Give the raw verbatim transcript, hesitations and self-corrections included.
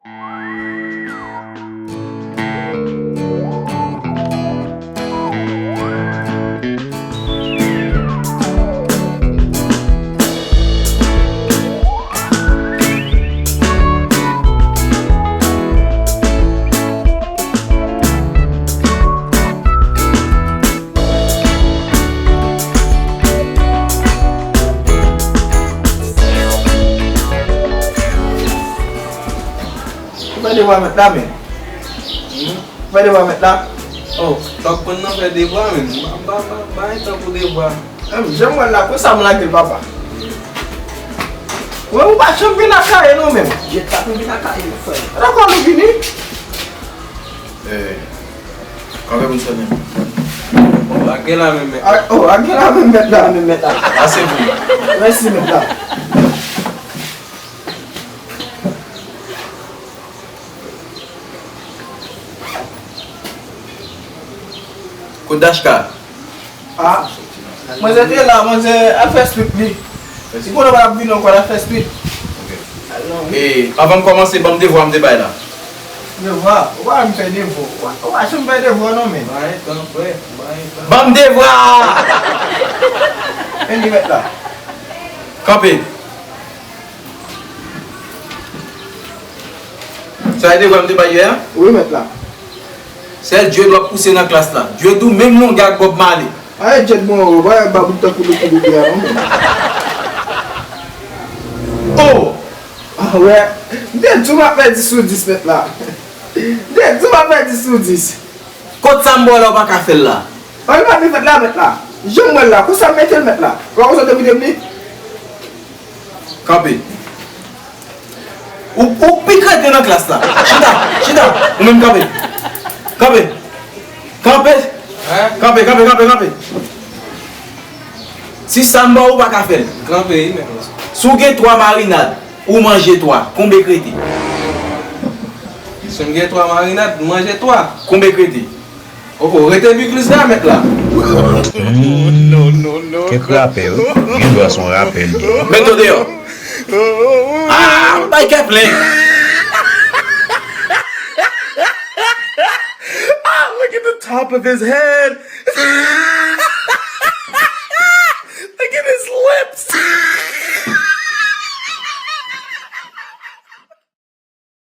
Ou fè devwa mèt la, men. Hmm? Ou fè devwa mèt la. Oh, t ap pran nan fè devwa, men. Ba, ba, ba, bay tan pou devwa. Menm jan m wè l la, konsa m lage l, papa. Wè, ou pa janm vin akaye non, menm. Jet pa vin akaye, frè. Dakò, nou vini. Eh, kanpe pou n sènen. Bon, lage la menm, mèt. Ah, oh, lage la menm, mèt la, menm, mèt la. Ase pou. Mèsi, mèt la. Kout Dashka. Ah, manzè te la, manzè al fè street li. Li konnen pa ap vini ankò, l al fè street. Ok. E, anvan m kòmanse, ban m devwa m te bay la. Devwa? Ou pa wè m fè devwa. Ou pa, ou pa janm fè devwa non, men. Bay tan, frè. Bay tan. Ban m devwa! Men li mèt la. Kanpe. Sa e devwa m te bay yè a? Wi, mèt la. Sèl Dye dwat pouse nan klas la. Dye tou menm longè ak Bob Marley. Ay, Dye bon, ou pa wè baboun tankou Lucky Dube a non, men. Oh! Ah, wè. M te di w m ap fè dis sou dis, mèt la. M te di w m ap fè dis sou dis. Kot sa m ba w la, ou pa ka fè l la? An, li pa vle fèt la, mèt la. Jan m wè l la, konsa m mete l, mèt la. Ou pa bezwen te kite m li? Kanpe. Ou, ou pi krete nan klas la. Chita, chita. Ou menm kanpe. Kanpe. Kanpe. Hein? Kanpe, kanpe, kanpe, kanpe. Si sa m ba w, ou pa ka fè l. Kanpe, wi, mèt. Si w gen twa marinad, ou manje twa. Konbe k rete? Si m gen twa marinad, m manje twa. Konbe k rete? Oko, rete biklis la, mèt la. Hmm, kèk rapè, wi. Gen dwa se yon rapè li ye. Mèt ou deyò. Ah, bay kè plen. Ah, look at the top of his head.